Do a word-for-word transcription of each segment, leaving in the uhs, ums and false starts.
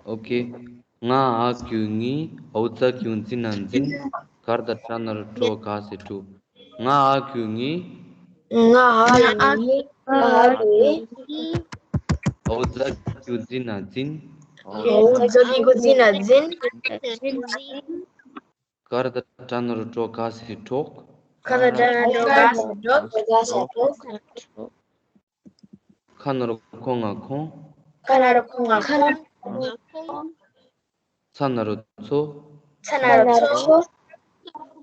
ཨོ་ཁེ། ང་ཨ་གུ་ངི། འོ་ཛ་གུ་ཛི་ན་འཛིན། གར་ད་ཏྲ་ན་རོ་ཀྲོ་ག་ས་ཀྲོག་ང་ཨ་གུ་ངི། ང་ཨ་གུ་ངི། འོ་ཛ་གུ་ཛི་ན་འཛིན། འོ་ཛ་གུ་ཛི་ན་འཛིན། གར་ད་ཏྲ་ན་རོ་ཀྲོ་ག་ས་ཀྲོག་གར་ད་ཏྲ་ན་རོ་ཀྲོ་ག་ས་ཀྲོག་ཁ་ན་རོ་ཁོ་ང་ཁོང་། ཁ་ན་རོ་ཁོ་ང་ཁོང་། ཚ་ན་རོ་ཚོ། ཚ་ན་རོ་ཚོ།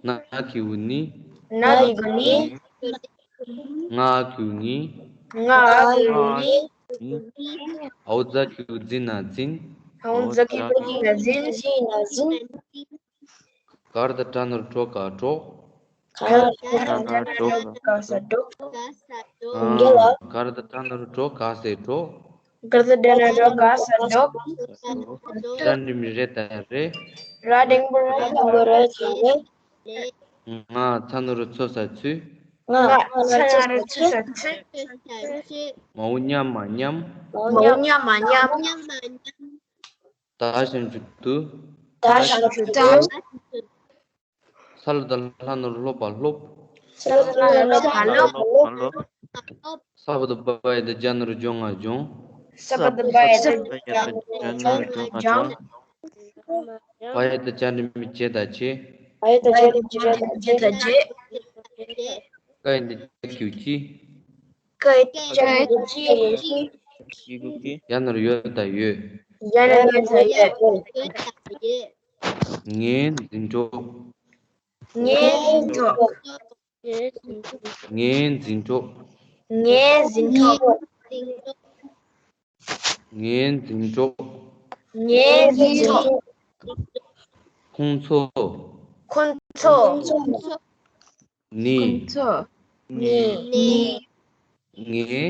ན་གི་གུ་ནི། ན་གི་གུ་ནི། ང་ཨ་གུ་ངི། ང་ཨ་གུ་ངི། འོ་ཛ་གུ་ཛི་ན་འཛིན། འོ་ཛ་གུ་ཛི་ན་འཛིན། གར་ད་ཏྲ་ན་རོ་ཀྲོ་ག་ཀྲོག་གར་ད་ཏྲ་ན་རོ་ཀྲོ་ག་ས་ཀྲོག་གར་ད་ཏྲ་ན་རོ་ཀྲོ་ག་ས་ཀྲོག་གར་ད་ཏྲ་ན་རོ་ཀྲོ་ག་ས་ཀྲོག་ར་འགྲེང་བུ་རེ་ད་རེད། ར་འགྲེང་བུ་རེ་ད་རེད། ང་ཚ་ན་རོ་ཚོ་ས་ཚུ། ང་ཚ་ན་རོ་ཚོ་ས་ཚུ། མ་འོ་མཉམ་མ་མཉམ། མ་འོ་མཉམ་མ་མཉམ། ད་ཞབས་ཀྱུ་དུ། ད་ཞབས་ཀྱུ་དུ། ས་ལ་བཏགས་སླ་ན་རོ་སློ་བ་སློབ། ས་ལ་བཏགས་སླ་ན་རོ་སློ་བ་སློབ། ས་བ་བཏགས་སྦ་ཡ་བཏགས་སྦྱ་ན་རོ་སྦྱོ་ང་སྦྱོང་། ས་བ་བཏགས་སྦ་ཡ་བཏགས་སྦྱ་ན་རོ་སྦྱོ་ང་སྦྱོང་། བ་ཡ་བཏགས་བྱ་འགྲེང་བུ་བྱེ་ད་བྱེད། བ་ཡ་བཏགས་བྱ་འགྲེང་བུ་བྱེ་ད་བྱེད། ཀ་ཡ་བཏགས་ཀྱ་གི་གུ་ཀྱི། ཀ་ཡ་བཏགས་ཀྱ་གི་གུ་ཀྱི། ཡ་ན་རོ་ཡོ་ད་ཡོད། ཡ་ན་རོ་ཡོ་ད་ཡོད། ངའི་འཛིན་གྲོགས། ངའི་འཛིན་གྲོགས། ངའི་འཛིན་གྲོགས། ངའི་འཛིན་གྲོགས། ངའི་འཛིན་གྲོགས། ངའི་འཛིན་གྲོགས། ཁོང་ཚོ། ཁོང་ཚོ། ནི། ཁོང་ཚོ། ནི། ངའི།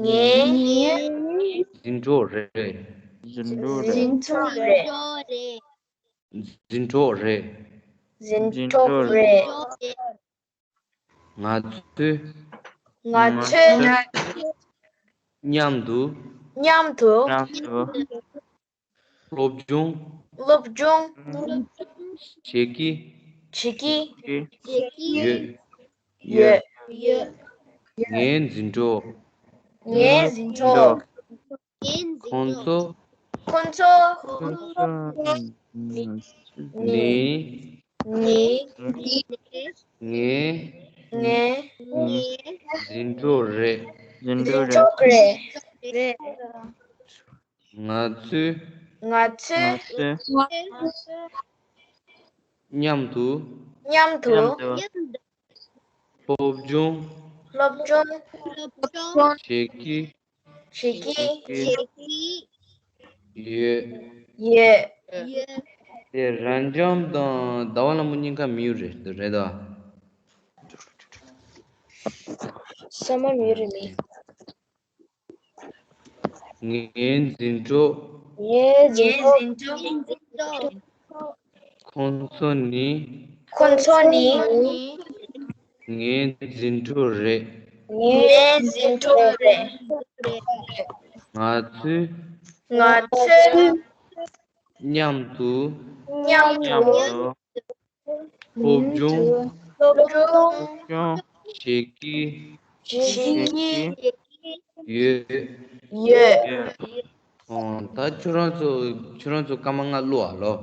ངའི། འཛིན་གྲོགས་རེད། འཛིན་གྲོགས་རེད། འཛིན་གྲོགས་རེད། འཛིན་གྲོགས་རེད། ང་ཚོས། ང་ཚོས། མཉམ་དུ། མཉམ་དུ། མཉམ་དུ། སློབ་སྦྱོང་། སློབ་སྦྱོང་། བྱེད་ཀྱི། བྱེད་ཀྱི། ཡོད། ཡོད། ངའི་འཛིན་གྲོགས། ངའི་འཛིན་གྲོགས། ཁོང་ཚོ། ཁོང་ཚོ། ནི། ནི། ངའི། ངའི། འཛིན་གྲོགས་རེད། འཛིན་གྲོགས་རེད། ང་ཚོས། ང་ཚོས། མཉམ་དུ། མཉམ་དུ། སློབ་སྦྱོང་། སློབ་སྦྱོང་། བྱེད་ཀྱི། བྱེད་ཀྱི། ཡོད། ཡོད། དེ་རབ་འབྱམས་དང་ཟླ་བ་ལྷ་མོ་གཉིས་ཀ་མི་ཡུལ་རེད་རེད་ད། ས་མ་མི་ཡུལ་རེད་མི། ངའི་འཛིན་གྲོགས། ངའི་འཛིན་གྲོགས། ཁོང་ཚོ་ནི། ཁོང་ཚོ་ནི། ངའི་འཛིན་གྲོགས་རེད། ངའི་འཛིན་གྲོགས་རེད། ང་ཚོས། ང་ཚོས། མཉམ་དུ། མཉམ་དུ། སློབ་སྦྱོང་། སློབ་སྦྱོང་། བྱེད་ཀྱི། བྱེད་ཀྱི། ཡོད། ཡོད། ཨོ། ད་ཁྱོད་རང་ཚོ་ཁྱོད་རང་ཚོ་སྐར་མ་ལྔ་བླུགས་ཨ་ལོ།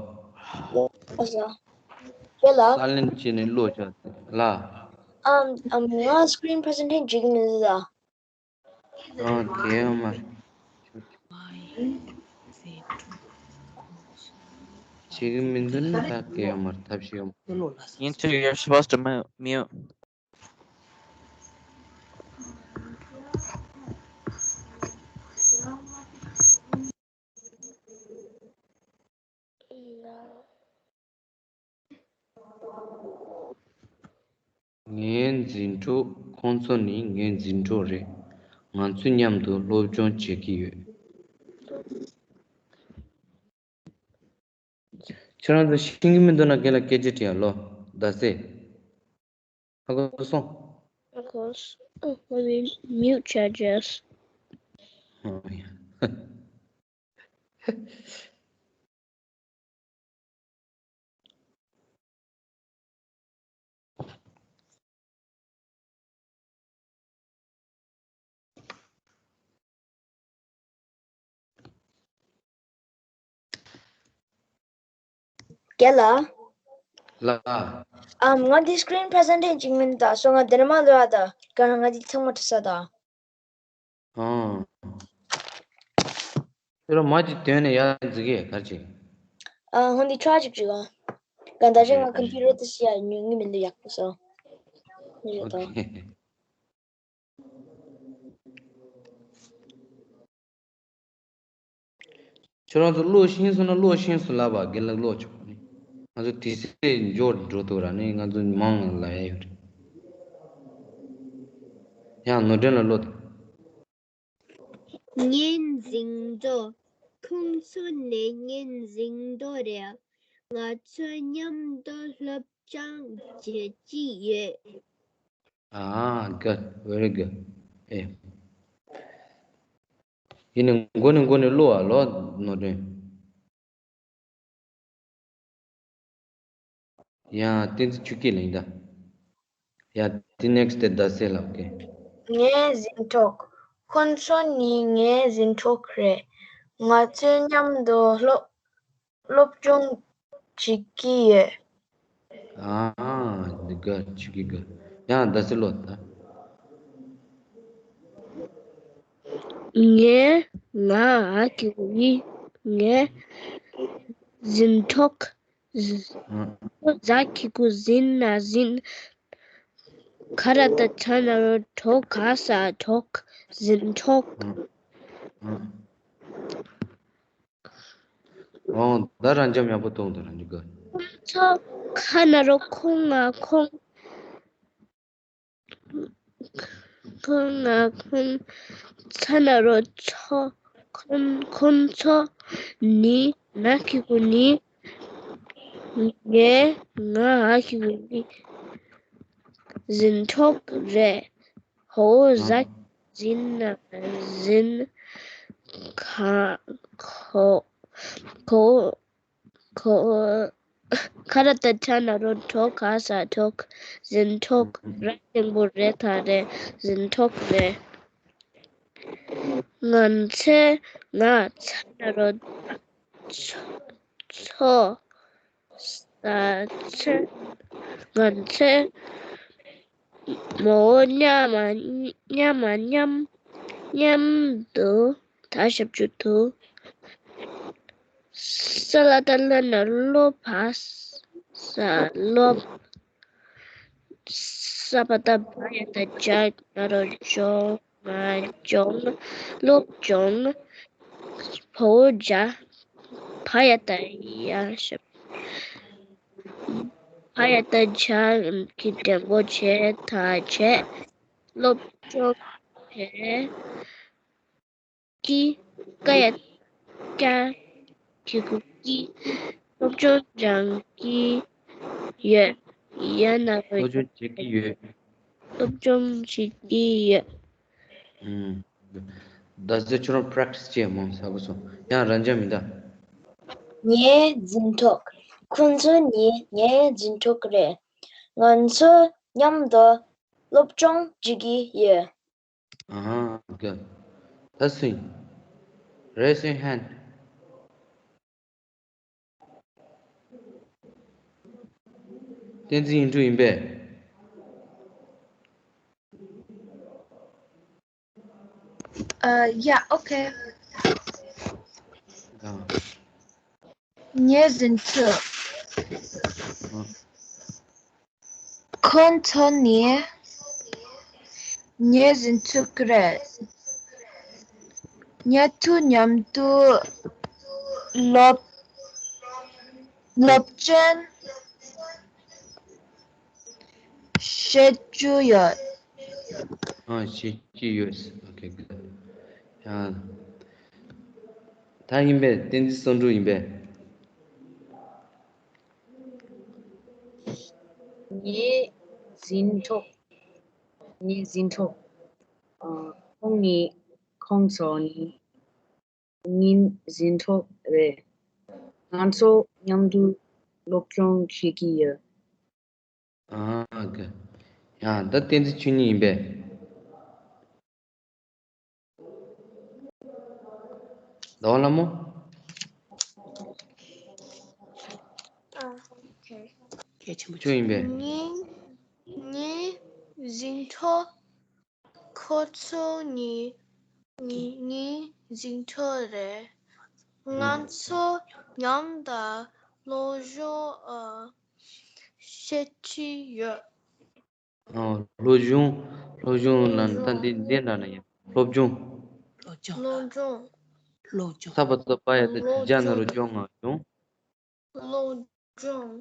ཨ་ས། དེ་ལ། ས་ལེན་བྱས་ནས་བླུགས་ཆོག་ལ། ཨམ་ཨམ་ང་screen presentation་བྱེད་ཀྱི་མི་འདུག་ད། ཨོ་དེ་ཡོད་མ་རེད། བྱེད་ཀྱི་མི་འདུག་ན་ད་དེ་ཡོད་མ་རེད། ཐབས་ཤེས་ཡོད་མ་རེད། You two, you're supposed to mute. ངའི་འཛིན་གྲོགས། ཁོང་ཚོ་ནི་ངའི་འཛིན་གྲོགས་རེད། ང་ཚོས་མཉམ་དུ་སློབ་སྦྱོང་བྱེད་ཀྱི་ཡོད། ཁྱོད་རང་ཚོ་ཤེས་ཀྱི་མི་འདུག་ན་རྒན་ལགས་སྐད་ཆ་དྲིས་ཨ་ལོ། ཟླ་ཟེར། ཧ་གོ་སོང་། ཧ་གོ་སོང་། Let me mute chat just. ཨོ་ཡ། རྒན་ལགས། ལགས། ཨམ། ང་འདི་screen presentation ཅིག་མིན་ད་སོ། ང་འདི་ནས་མ་ལོས་ཨ་ད་ག་རང་ང་འདི་ཚང་མ་བྲིས་ས་ད། ཨང་། ཁྱོད་རང་མ་ཅིག་དོན་ནས་ཡར་འཛི་གི་གར་ཅིག་ཨ། ཧོན་འདི་ཁྲ་ཅིག་ཅིག་ཨ། ག་ད་ཅིག་ང་computer དེ་ཤི་ཡ་ཉུང་ངི་མིན་འདི་ཡག་པོ་སོ། ཨོ་ཡོད་ད། ཁེ། ཁྱོད་རང་ཚོ་ཀློག་ཤེས་སོང་ན་ཀློག་ཤེས་སོང་ལབ་པ། རྒན་ལགས་ཀློག་ཆོག་ནི། ང་ཚོ་དུས་ཚོད་འབྱོར་འགྲོ་འདུག་ར་ནི། ང་ཚོ་མང་ལ་ཡ་ཡོད་རེད། ཡང་ནོར་སྒྲོན་ལ་ཀློག་དང་། ངའི་གཟེངས་རྟོག་ཁོང་ཚོ་ནི་ངའི་གཟེངས་རྟོག་རེད། ང་ཚོ་མཉམ་དུ་སློབ་སྦྱོང་བྱེད་ཀྱི་ཡོད། ཨ། Good, very good. ཨེ། ཡིན་ནི་མགོ་ནས་མགོ་ནས་ཀློག་ཨ་ལོ་ནོར་སྒྲོན། ཡང་བསྟན་འཛིན་ཆོས་སྐྱིད་ལ་ཡིན་ད། ཡ། དེ་next དེ་ཟླ་ཟེར་ལབ་ཀྱི། ངའི་གཟེངས་རྟོག་ཁོང་ཚོ་ནི་ངའི་གཟེངས་རྟོག་རེད། ང་ཚོས་མཉམ་དུ་སློབ་སློབ་སྦྱོང་བྱེད་ཀྱི་ཡོད། ཨ། འདི་དགའ་ཆུ་གི་དགའ། ཡང་ཟླ་ཟེར་ལོ་ད། ངས་ང་ཨ་ཁུ་ཡི་ངའི་གཟེངས་རྟོག་ཨ། ཟ་ཁི་ཀུ་ཟིན་ན་ཟིན། ཁ་ར་ཏ་ཆ་ན་རོ་གྲོ་ག་ས་གྲོགས། གཟེངས་རྟོག་ཨ། ཨོ། ད་རང་འཇམ་ཡག་པོ་གཏོང་དང་རང་འཇུག་ག་ཁོང་ཚོ་ཁ་ན་རོ་ཁོང་ང་ཁོང་། ཁོང་ང་ཁོང་། ཚ་ན་རོ་ཚོ། ཁོང་ཁོང་ཚོ་ནི་ན་ཁི་ཀུ་ནི། ངས་ང་ཨ་ཁི་ཀུ་ནི། གཟེངས་རྟོག་རེད། ཧོ། ཟ། ཟིན་ན་ཟིན། ཁ་ཁོ་ཁོ་ཁོ། ཁ་ར་ཏ་ཆ་ན་རོ་གྲོ་ག་ས་གྲོགས། གཟེངས་རྟོག་ར་ཆེན་པོ་རེད་ད་རེད། གཟེངས་རྟོག་རེད། ང་ཚོས་ང་ཚ་ན་རོ་ཚོ། ས་ཚོད། ང་ཚོས་མོ་མཉམ་མཉམ་མཉམ་མཉམ་དུ་ད་ཞབས་ཞུ་དུ། ས་ལ་ད་ལ་ན་ལོ་བ་ས་ལོ། ས་པ་ད་བ་ཡ་ད་ཇ་ན་རོ་ཇོ། ང་ལྗོངས། སློབ་སྦྱོང་། བོ་བོ་བྱ། བ་ཡ་ད་ཡ་ཞབས། བ་ཡ་ད་བྱ་གི་འགྲེང་བུ་བྱེད་ད་བྱེད། སློབ་སྦྱོང་བྱེད་ཀྱི། ཀ་ཡ་ཀྱ་གི་གུ་ཀྱི། སློབ་སྦྱོང་སྦྱང་གི་ཡོད། ཡ་ན་རོ། སློབ་སྦྱོང་བྱེད་ཀྱི་ཡོད། སློབ་སྦྱོང་བྱེད་ཀྱི་ཡོད། ཨུམ། ད་ཟེར་ཁྱོད་རང་practice་བྱེད་མང་ས་གོ་སོང་། ཡང་རང་འཇགས་མི་འདའ། ངའི་འཛིན་གྲོགས། ཁོང་ཚོ་ནི་ངའི་འཛིན་གྲོགས་རེད། ང་ཚོ་མཉམ་དུ་སློབ་སྦྱོང་བྱེད་ཀྱི་ཡོད། ཨ་ཧ། Good. ད་སུ་ཡིན། Raise your hand. བསྟན་འཛིན་ཡིག་འབྲུ་ཡིན་པས། Uh, yeah, okay. ཨ། ངའི་འཛིན་གྲོགས། ཨ། ཁོང་ཚོ་ནི་ངའི་འཛིན་གྲོགས་རེད། ཉེ་དུ་མཉམ་དུ་སློབ་སློབ་ཚན་བྱེད་རྒྱུ་ཡོད། ཨ། བྱེད་ཀྱི་ཡོད། Okay, good. ཡང་། ད་ཡིན་པས། བསྟན་འཛིན་བསམ་འགྲུབ་ཡིན་པས། ངའི་འཛིན་གྲོགས། ངའི་འཛིན་གྲོགས། ཨ། ཁོང་ནི། ཁོང་ཚོ་ནི། ཉིན་ཟིན་ཐོ་རེད། ང་ཚོ་མཉམ་དུ་སློབ་སྦྱོང་བྱེད་ཀྱི་ཡོད། ཨ་ག་ཡང་ད་བསྟན་འཛིན་ཆོས་ཉིད་ཡིན་པས། ཟླ་བ་ལྷ་མོ། ཨ་ཁེ། གལ་ཆེན་པོ་ཆོས་ཡིན་པས། ཉིན་ཉིན་ཟིན་ཐོ། ཁོ་ཚོ་ཉིན་ཉིན་ཉིན་ཟིན་ཐོ་རེད། ང་ཚོ་མཉམ་དུ་སློབ་སྦྱོང་ཨ་བྱེད་ཀྱི་ཡོད། ཨ་སློབ་སྦྱོང་སློབ་སྦྱོང་ལ་ད་འདི་འདི་འདྲ་ན་ཡང་སློབ་སྦྱོང་། སློབ་སྦྱོང་། སློབ་སྦྱོང་། ས་པ་ཏོ་པ་ཡ་ད་ཇ་ན་རོ་སྦྱོང་ང་སྦྱོང་། སློབ་སྦྱོང་།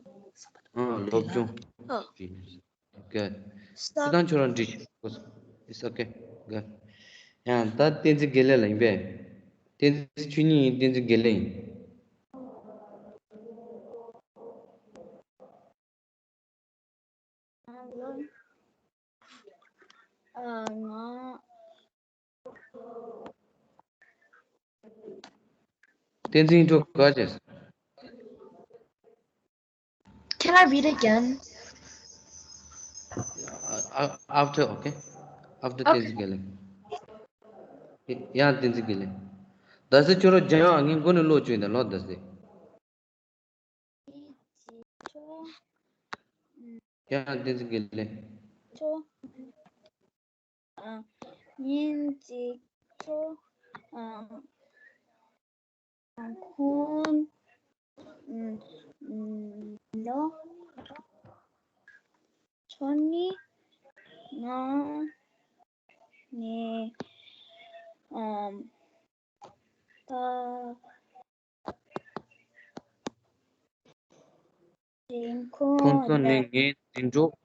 ཨ་སློབ་སྦྱོང་། ཨ་ཨོ་ཁེ། ས་ཁྱེད་རང་ཁྱོད་རང་འདྲི་ཤོག It's okay. Good. ཡང་ད་བསྟན་འཛིན་དགེ་ལེགས་ལ་ཡིན་པས། བསྟན་འཛིན་ཆོས་ཉིད་ཡིན། བསྟན་འཛིན་དགེ་ལེགས་ཡིན། ཨ་ང་། བསྟན་འཛིན་ཨིན་ཊྲོ་ག་བྱས། Can I read again? Uh, after, okay? After Okay. བསྟན་འཛིན་དགེ་ལེགས། ཡང་བསྟན་འཛིན་དགེ་ལེགས། ཟླ་ཟེར་ཁྱོད་རང་སྦྱང་ཨ། ངས་མགོ་ནས་ཀློག་བཅུག་ཡིན་ད། ཀློག་ཟླ་ཟེར། ཡང་བསྟན་འཛིན་དགེ་ལེགས། ཁྱོད། ཨ། ཉིན་གཅིག་ཁྱོད། ཨ། ཁོང་། ཨ། ལོ། ཁྱོད་ནི་ང་ནས། ཨ། ད། ཁོང་ཁོང་ཚོ་ཚོ་ནས་ནས་ངའི་འཛིན་གྲོགས།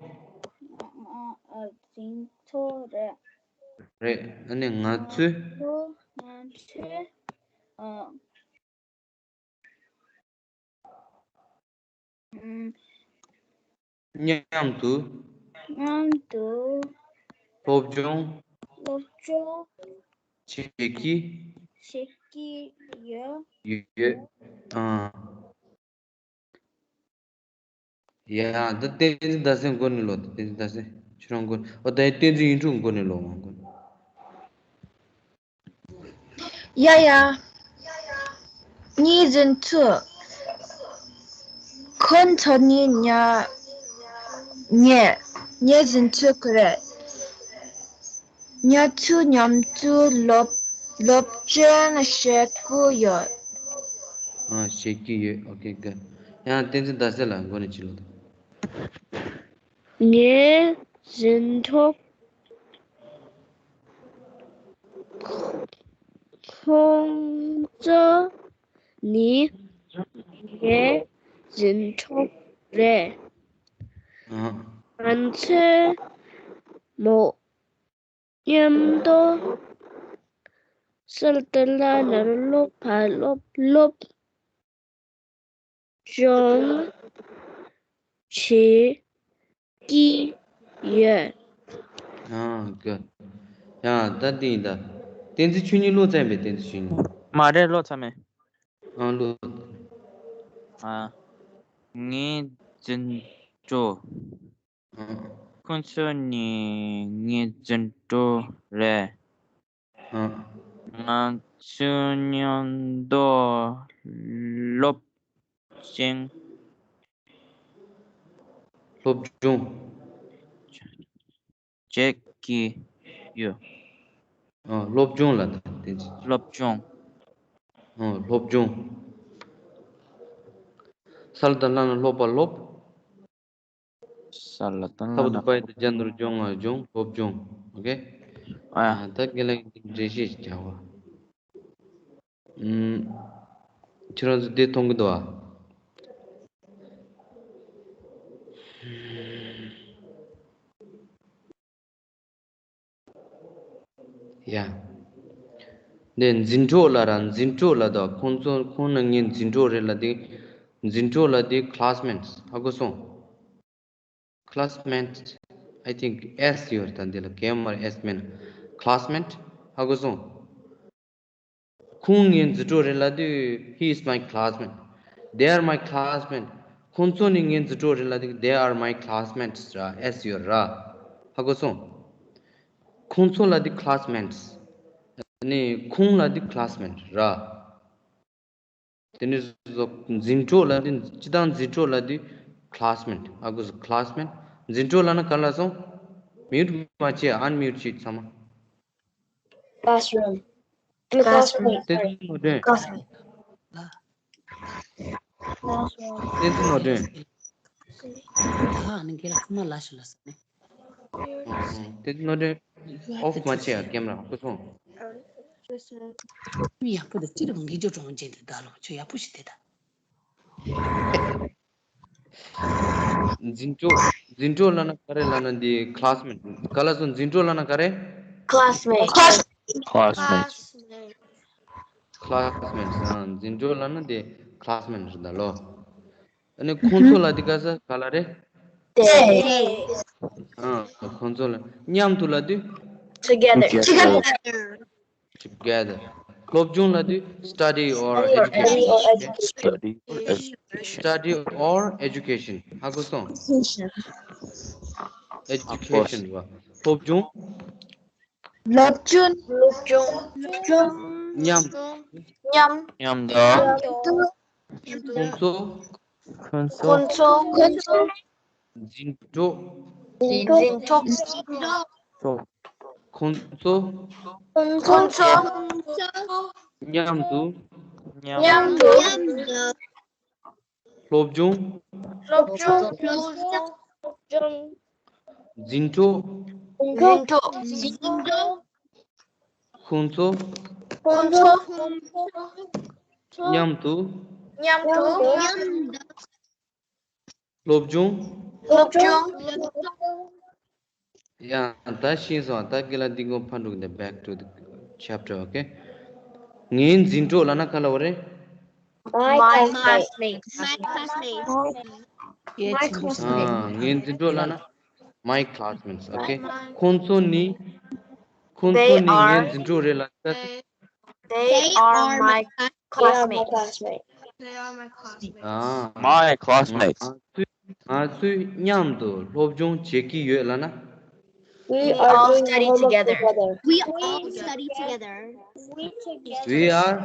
ཨ། ཨ། འཛིན་གྲོགས་རེད། རེད། ཨ་ནི་ང་ཚོས། ང་ཚོས། ཨ། ཨམ། མཉམ་དུ། མཉམ་དུ། སློབ་སྦྱོང་། སློབ་སྦྱོང་། བྱེད་ཀྱི། བྱེད་ཀྱི་ཡོད། ཡོད། ཨ། ཡ། འདི་བསྟན་འཛིན་ཟླ་ཟེར་མགོ་ནས་ཀློག་ད། བསྟན་འཛིན་ཟླ་ཟེར་ཁྱོད་རང་མགོ་ནས། ཨོ་ད་བསྟན་འཛིན་ཨིན་ཊྲོ་མགོ་ནས་ཀློག་ང་མགོ་ནས། ཡ་ཡ། ངའི་འཛིན་གྲོགས། ཁོང་ཚོ་ནི་ཉ་ངའི་ངའི་འཛིན་གྲོགས་རེད། ང་ཚོ་མཉམ་དུ་སློབ་སློབ་སྦྱོང་བྱེད་ཀྱི་ཡོད། ཨ། བྱེད་ཀྱི་ཡོད། ཨོ་ཁེ། ག་ཡང་བསྟན་འཛིན་ཟླ་ཟེར་ལ་མགོ་ནས་ཅིག་ཀློག་ད། ངའི་འཛིན་གྲོགས། ཁོང་ཚོ་ནི་ངའི་འཛིན་གྲོགས་རེད། ཨ། ང་ཚོས་མོ་མཉམ་དུ་གསལ་བརྡ་ལ་ནར་སློབ་ཕར་སློབ་སློབ་སྦྱོང་བྱེད་ཀྱི་ཡོད། ཨ། ག་ཡང་ད་འདི་ཡིན་ད། བསྟན་འཛིན་ཆོས་ཉིད་ཀློག་ཚར་མེད། བསྟན་འཛིན་ཆོས་ཉིད། མ་རེད། ཀློག་ཚར་མེད། ཨ། ཀློག་ཨ། ངའི་འཛིན་གྲོགས། ཨ། ཁོང་ཚོ་ནི་ངའི་འཛིན་གྲོགས་རེད། ཨ། ང་ཚོ་མཉམ་དུ་སློབ་སྦྱོང་། སློབ་སྦྱོང་། བྱེད་ཀྱི་ཡོད། ཨ། སློབ་སྦྱོང་ལ་ད་བསྟན་འཛིན། སློབ་སྦྱོང་། ཨ། སློབ་སྦྱོང་། ས་ལ་བཏགས་སླ་ན་སློབ་པ་སློབ། ས་ལ་བཏགས་ས་བ་སླ་ན། བཏགས་པ་ཡ་བཏགས་སྦྱར་ན་རོ་སྦྱོང་ང་སྦྱོང་། སློབ་སྦྱོང་། ཨོ་ཁེ། ཨ། ད་རྒན་ལགས་ཀྱིས་འགྲེལ་བཤད་ཅིག་རྒྱག་པ། ཨུམ། ཁྱེད་རང་ཚོ་དེ་མཐོང་གི་འདུག་ཨ། ཡ། འདི་འཛིན་གྲོགས་ལ་ར། འཛིན་གྲོགས་ལ་ད། ཁོང་ཚོ་ཁོང་ནི་ངའི་འཛིན་གྲོགས་རེད་ལ་དེ། འཛིན་གྲོགས་ལ་དེ་classmates། ཧ་གོ་སོང་། Classmate, I think S ཡོད་ད་འདི་ལ། K མ་རེད། S མིན། Classmate ཧ་གོ་སོང་། ཁོང་ངའི་འཛིན་གྲོགས་རེད་ལབ་དུས། He is my classmate. They are my classmate. ཁོང་ཚོ་ནི་ངའི་འཛིན་གྲོགས་རེད་ལབ་དུས། They are my classmates ར། S ཡོད་ར། ཧ་གོ་སོང་། ཁོང་ཚོ་ལབ་དུས་classmates། ནི་ཁོང་ལབ་དུས་classmate ར། དེ་ནས་འཛིན་གྲོགས་ལབ་དུས། སྤྱིར་བཏང་འཛིན་གྲོགས་ལབ་དུས་classmate། ཨ་གོ་སོང་། classmate། འཛིན་གྲོགས་ལབ་ན་ག་ལབ་སོང་། Mute མ་བྱེད། Unmute བྱེད་ཚང་མ། Classroom. In the classroom. བསྟན་འཛིན་ནོར་སྒྲོན། བསྟན་འཛིན་ནོར་སྒྲོན། ད་ཨ་ནི་རྒན་ལགས་ཁ་མ་ལ་ཞུ་ལ་ཟེར་ནས། བསྟན་འཛིན་ནོར་སྒྲོན། Off མ་བྱེད་ཡ། camera ཧ་གོ་སོང་། མི་ཡག་པོ་དེ་ཅི་རེད། མི་འགྱུར་གྲོང་ཅན་དེ་ད་ལོ་ཁྱོད་ཡག་པོ་ཞིག་དེ་ད། འཛིན་གྲོགས། འཛིན་གྲོགས་ལབ་ན་ག་རེ་ལབ་ན་འདི་classmate། ག་ལབ་སོང་། འཛིན་གྲོགས་ལབ་ན་ག་རེ། Classmate. Classmate. Classmates. ཨ། འཛིན་གྲོགས་ལབ་ན་འདི་classmate རེད་ད་ལོ། ཨ་ནི་ཁོང་ཚོ་ལབ་དུས་ག་ས་ག་ལབ་རེད། They. ཨ། ཁོང་ཚོ་ལ། མཉམ་དུ་ལབ་དུས། Together. Together. Together. སློབ་སྦྱོང་ལབ་དུས། Study or education. Study or education. Study or education. ཧ་གོ་སོང་། Education རེད་བ། སློབ་སྦྱོང་། སློབ་སྦྱོང་། སློབ་སྦྱོང་། མཉམ། མཉམ། མཉམ་དུ། ཁོང་ཚོ། ཁོང་ཚོ། འཛིན་གྲོགས། འཛིན་གྲོགས། ཁོང་ཚོ། ཁོང་ཚོ། མཉམ་དུ། མཉམ་དུ། སློབ་སྦྱོང་། སློབ་སྦྱོང་། འཛིན་གྲོགས། འཛིན་གྲོགས། ཁོང་ཚོ། ཁོང་ཚོ། མཉམ་དུ། མཉམ་དུ། སློབ་སྦྱོང་། སློབ་སྦྱོང་། ཡ། ད་ཤེས་སོང་། ད་རྒན་ལགས་འདི་གོ་ཕར་འགྲོ་གི་འདུག Back to the chapter, okay? ངའི་འཛིན་གྲོགས་ལབ་ན་ག་ལབ་དགོས་རེད། My classmate. My classmate. My classmate. ཨ། ངའི་འཛིན་གྲོགས་ལབ་ན། My classmates, okay? ཁོང་ཚོ་ནི། ཁོང་ཚོ་ནི་ངའི་འཛིན་གྲོགས་རེད་ལབ་ན། They are my classmates. They are my classmates. ཨ། My classmates. ང་ཚོས། ང་ཚོས་མཉམ་དུ་སློབ་སྦྱོང་བྱེད་ཀྱི་ཡོད་ལབ་ན། We all study together. We all study together. We are.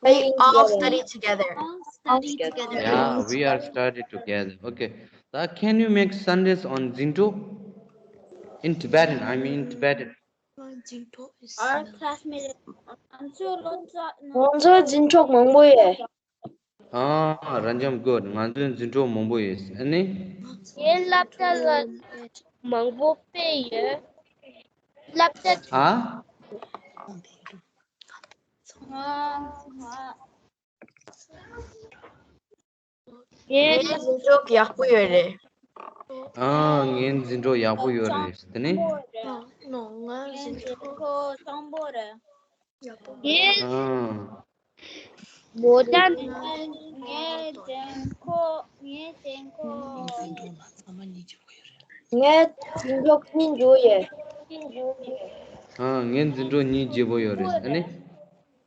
We all study together. All study together. Yeah, we are study together. Okay. ད་can you make sentences on འཛིན་གྲོགས? In Tibetan, I mean in Tibetan. འཛིན་གྲོགས། Our classmate. ང་ཚོའི་སློབ་གྲྭ་ནང་། ང་ཚོའི་འཛིན་གྲོགས་མང་པོ་ཡོད། ཨ། རབ་འབྱམས་good. ང་ཚོའི་འཛིན་གྲོགས་མང་པོ་ཡོད། ཨ་ནི། ངའི་སློབ་གྲྭ་ལ་མང་པོ་དཔེ་ཡོད། སློབ་གྲྭ། ཨ། ང་ང་། ངའི་འཛིན་གྲོགས་ཡག་པོ་ཡོད་རེད། ཨ། ངའི་འཛིན་གྲོགས་ཡག་པོ་ཡོད་རེད། དེ་ནི། ངའི་འཛིན་གྲོགས་སྤྱང་པོ་རེད། ངའི། ཨ། མོ་ཅན། ངའི་འཛིན་གྲོགས། ངའི་འཛིན་གྲོགས། ངའི་འཛིན་གྲོགས་གཉིས་བརྗེ་པོ་ཡོད་རེད། ཨ། ངའི་འཛིན་གྲོགས་གཉིས་བརྗེ་པོ་ཡོད་རེད། ཨ་ནི།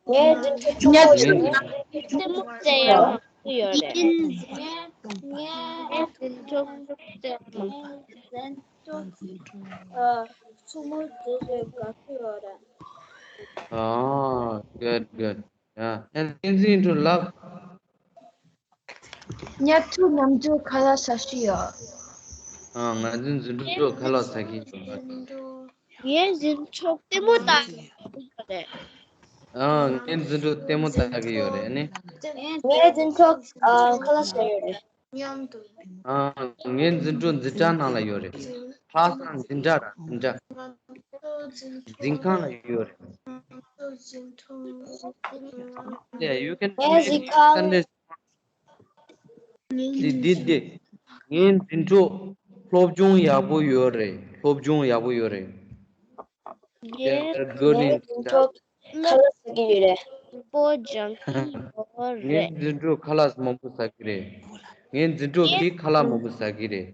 ངའི་འཛིན་གྲོགས་ཆུང་མོ་ཡོད་རེད། ལྟད་མོ་བལྟ་ཡག་མང་པོ་ཡོད་རེད། ངའི་འཛིན་གྲོགས་ཆུང་མོ་དེ་ལས་དགའ་པོ་ཡོད་རེད། ཨ། good, good. Yeah. And Tenzin to love. ངའི་འཛིན་གྲོགས་ཁ་ལག་ཟ་གི་ཡོད། ཨ། ང་ཚོའི་འཛིན་གྲོགས་ཁ་ལག་ཟ་གི་ཡོད། ངའི་འཛིན་གྲོགས་ལྟད་མོ་ལྟ་གི་ཡོད་རེད། ཨ། ངའི་འཛིན་གྲོགས་ལྟད་མོ་ལྟ་གི་ཡོད་རེད། ཨ་ནི། ངའི་འཛིན་གྲོགས་ཨ་ཁ་ལག་ཟ་ཡོད་རེད། ཨ། ངའི་འཛིན་གྲོགས་འཛིན་གྲྭ་ནང་ལ་ཡོད་རེད། ཁ་ལག་ཟ་འཛིན་གྲྭ་ར། འཛིན་གྲྭ། འཛིན་ཁང་ལ་ཡོད་རེད། Yeah, you can make sentence. འདི་འདི་འདི། ངའི་འཛིན་གྲོགས་སློབ་སྦྱོང་ཡག་པོ་ཡོད་རེད། སློབ་སྦྱོང་ཡག་པོ་ཡོད་རེད། They are good in ངའི་འཛིན་གྲོགས་ཁ་ལག་ཟ་གི་ཡོད་རེད། པོ་སྦྱང་གི་ཡོད་རེད། ངའི་འཛིན་གྲོགས་ཁ་ལག་མང་པོ་ཟ་གི་རེད། ངའི་འཛིན་གྲོགས་ཀྱིས་ཁ་ལག་མང་པོ་ཟ་གི་རེད།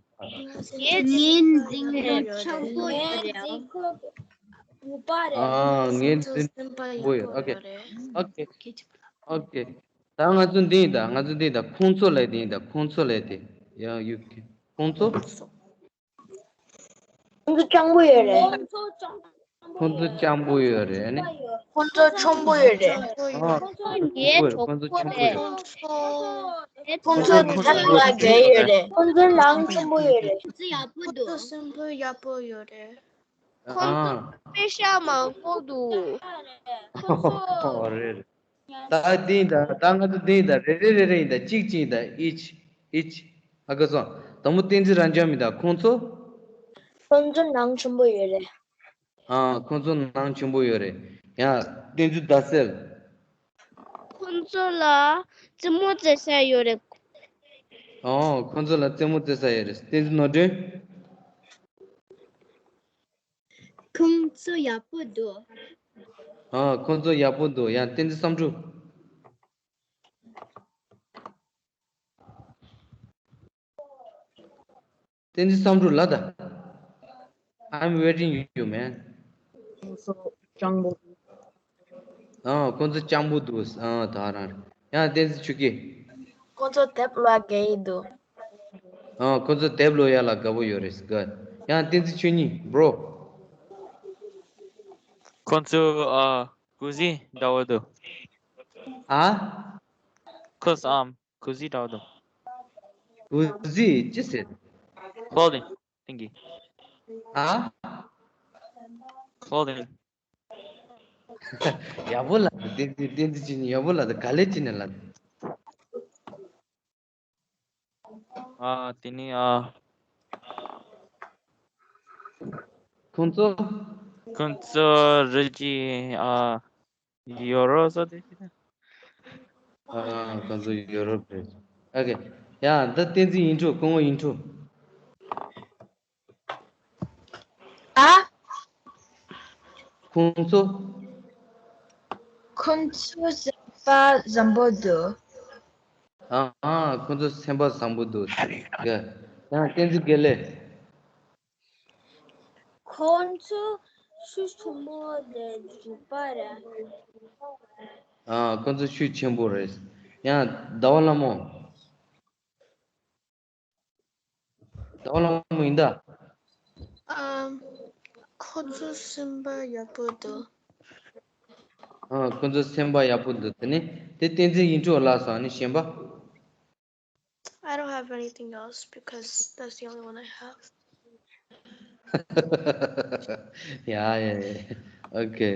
ངའི་འཛིན་གྲོགས་ཆགས་པོ་ཡོད་རེད། བུ་པ་རེད། ཨ་ངའི་འཛིན་སྤོ་ཡོད། ཨོ་ཁེ། ཨོ་ཁེ། ཨོ་ཁེ། ད་ང་ཚོ་འདི་ཡིན་ད། ང་ཚོ་འདི་ཡིན་ད། ཁོང་ཚོ་ལས་འདི་ཡིན་ད། ཁོང་ཚོ་ལས་དེ། ཡང་ཡུ་ཁེ། ཁོང་ཚོ། ཁོང་ཚོ་སྤྱང་པོ་ཡོད་རེད། ཁོང་ཚོ་སྤྱང་པོ་ཡོད་རེད་ཨ་ནི། ཁོང་ཚོ་ཆོམ་པོ་ཡོད་རེད། ཨ། ཁོང་ཚོ་ངའི་ཁོང་ཚོ་གྲོགས་པོ་ཆོམ་པོ་རེད། ཡོད། ཁོང་ཚོ་ཁོང་ཚོ་ཁོང་ཚོ་ཁོང་ཚོ་ཁོང་ཚོ་ཁོང་ཚོ་ཁོང་ཚོ་ཁོང་ཚོ་ཁོང་ཚོ་ཁོང་ཚོ་ཁོང་ཚོ་ཁོང་ཚོ་ཁོང་ཚོ་ཁོང་ཚོ་ཁོང་ཚོ་ཁོང་ཚོ་ཁོང་ཚོ་ཁོང་ཚོ་ཁོང་ཚོ་སེམས་པ་ཡག་པོ་ཡོད་རེད། ཁོང་ཚོ་ཨ། པེ་ཤ་མང་པོ་འདུག་ཨོ་རེད། ད་འདི་ཡིན་ད། ད་ང་ཚོ་འདི་ཡིན་ད། རེ་རེ་རེ་རེ་ཡིན་ད། གཅིག་གཅིག་ཡིན་ད། each each ཨ་ཁ་སོང་། དང་པོ་བསྟན་འཛིན་རབ་འབྱམས་ཡིན་ད། ཁོང་ཚོ། ཁོང་ཚོ་ནང་ཆེན་པོ་ཡོད་རེད། ཨ། ཁོང་ཚོ་ནང་ཆེན་པོ་ཡོད་རེད། ཡང་བསྟན་འཛིན་ཟླ་གསལ། ཁོང་ཚོ་ལ་རྩེད་མོ་རྩེ་ས་ཡོད་རེད། ཨོ། ཁོང་ཚོ་ལ་རྩེད་མོ་རྩེ་ས་ཡོད་རེད། བསྟན་འཛིན་ནོར་སྒྲོན། ཁོང་ཚོ་ཡག་པོ་འདུག་ཨོ། ཁོང་ཚོ་ཡག་པོ་འདུག་ཡང་བསྟན་འཛིན་བསམ་འགྲུབ། བསྟན་འཛིན་བསམ་འགྲུབ་ལ་ད། I'm waiting you, man. ཁོང་ཚོ་སྤྱང་པོ་འདུག་ཨ། ཁོང་ཚོ་སྤྱང་པོ་འདུག་ཨ། ད་རང་། ཡང་བསྟན་འཛིན་ཆོས་སྐྱིད། ཁོང་ཚོ་དེབ་ཀློག་དགའ་ཡི་འདུག་ཨ། ཁོང་ཚོ་དེབ་ཀློག་ཡ་ལ་དགའ་པོ་ཡོད་རེད། ག་ཡང་བསྟན་འཛིན་ཆོས་ཉིད། Bro. ཁོང་ཚོ་ཨ། གུ་ཟི་འདྲ་བོ་འདུག་ཨ། ཁོ་ཚོ་ཨམ། གུ་ཟི་འདྲ་བོ་འདུག་གུ་ཟི་ཅི་ཟེར། Clothing. Thank you. ཨ། Clothing. ཡག་པོ་ལབ་འདུག་བསྟན་འཛིན། བསྟན་འཛིན་ཆོས་ཉིད་ཡག་པོ་ལབ་འདུག་ག་ལེ་ཅི་ནས་ལབ་འདུག་ཨ། དེ་ནི་ཨ། ཁོང་ཚོ། ཁོང་ཚོ་རི་ཅི་ཨ། ཡོ་རོབ་སོགས་དེ་ཞིག་ཨ། ཁོང་ཚོ་ཡོ་རོབ་རེད། ཨོ་ཁེ། ཡ། འདི་བསྟན་འཛིན་ཡིན་འགྲོ། སྐུ་ངོ་ཡིན་འགྲོ། ཨ། ཁོང་ཚོ། ཁོང་ཚོ་སེམས་པ་བཟང་པོ་འདུག་ཨ། ཨ། ཁོང་ཚོ་སེམས་པ་བཟང་པོ་འདུག་ཡ། ཡང་བསྟན་འཛིན་དགེ་ལེགས། ཁོང་ཚོ་ཤུགས་ཆེན་པོ་དེ་འཇུག་པ་རེད། ཨ། ཁོང་ཚོ་ཤུགས་ཆེན་པོ་རེད། ཡང་ཟླ་བ་ལྷ་མོ། ཟླ་བ་ལྷ་མོ་ཡིན་ད། ཨམ། ཁོ་ཚོ་སེམས་པ་ཡག་པོ་འདུག་ཨ། ཁོ་ཚོ་སེམས་པ་ཡག་པོ་འདུག་དེ་ནི་དེ་བསྟན་འཛིན་ཡིན་འགྲོ་ལགས་སོ། ཨ་ནི་གཞན་པ། I don't have anything else because that's the only one I have. ཡ་ཡ་ཡ། ཨོ་ཁེ།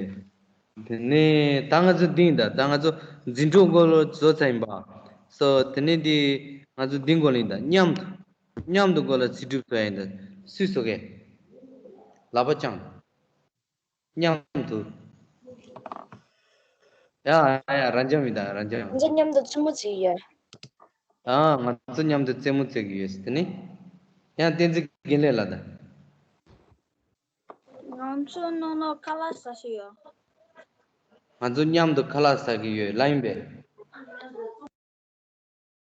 དེ་ནས་ད་ང་ཚོ་འདི་ཡིན་ད། ད་ང་ཚོ་འཛིན་གྲོགས་སྐོར་ལ་བཟོ་ཚར་ཡིན་པ། སོ་དེ་ནས་འདི་ང་ཚོ་འདི་སྐོར་ལ་ཡིན་ད། མཉམ་དུ། མཉམ་དུ་སྐོར་ལ་ཚིག་གྲུབ་བཟོ་ཡ་ཡིན་ད། སུས་བཟོ་གི། ལག་པ་བརྐྱངས། མཉམ་དུ། ཡ་ཡ། རབ་འབྱམས་ཡིན་ད། རབ་འབྱམས། ང་ཚོ་མཉམ་དུ་རྩེད་མོ་རྩེ་གི་ཡོད། ཨ། ང་ཚོ་མཉམ་དུ་རྩེད་མོ་རྩེ་གི་ཡོད། དེ་ནི་ཡང་བསྟན་འཛིན་དགེ་ལེགས་ལ་ད། ང་ཚོ་ནོ་ནོ་ཁ་ལག་ཟ་ཤི་ཡོད། ང་ཚོ་མཉམ་དུ་ཁ་ལག་ཟ་གི་ཡོད་ལབ་ཡིན་པས།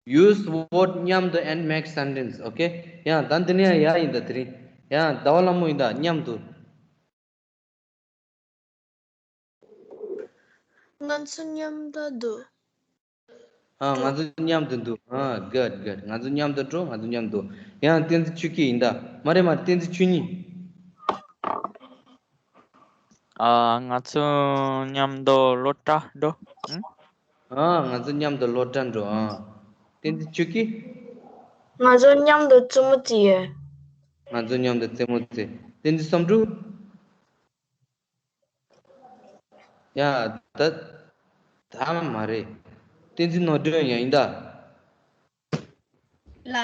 Use word མཉམ་དུ་and make sentence. Okay. ཡང་ད་འདི་ནས་ཡང་ཡ་ཡིན་ད། དེ་རིང་ཡང་ཟླ་བ་ལྷ་མོ་ཡིན་ད། མཉམ་དུ། ང་ཚོ་མཉམ་དུ་འདུག་ཨ། ང་ཚོ་མཉམ་དུ་འདུག་ཨ། Good, good. ང་ཚོ་མཉམ་དུ་འགྲོ། ང་ཚོ་མཉམ་དུ། ཡང་བསྟན་འཛིན་ཆོས་སྐྱིད་ཡིན་ད། མ་རེད་མ་རེད། བསྟན་འཛིན་ཆོས་ཉིད། ཨ། ང་ཚོ་མཉམ་དུ་སློབ་གྲྭ་འགྲོ། ཨང་། ཨ། ང་ཚོ་མཉམ་དུ་སློབ་གྲྭ་འགྲོ། ཨ། བསྟན་འཛིན་ཆོས་སྐྱིད། ང་ཚོ་མཉམ་དུ་རྩེད་མོ་རྩེ་ཡོད། ང་ཚོ་མཉམ་དུ་རྩེད་མོ་རྩེ། བསྟན་འཛིན་བསམ་འགྲུབ། ཡ། ད་ད་མ་རེད། བསྟན་འཛིན་ནོར་སྒྲོན་ཡང་ཡིན་ད། ལ།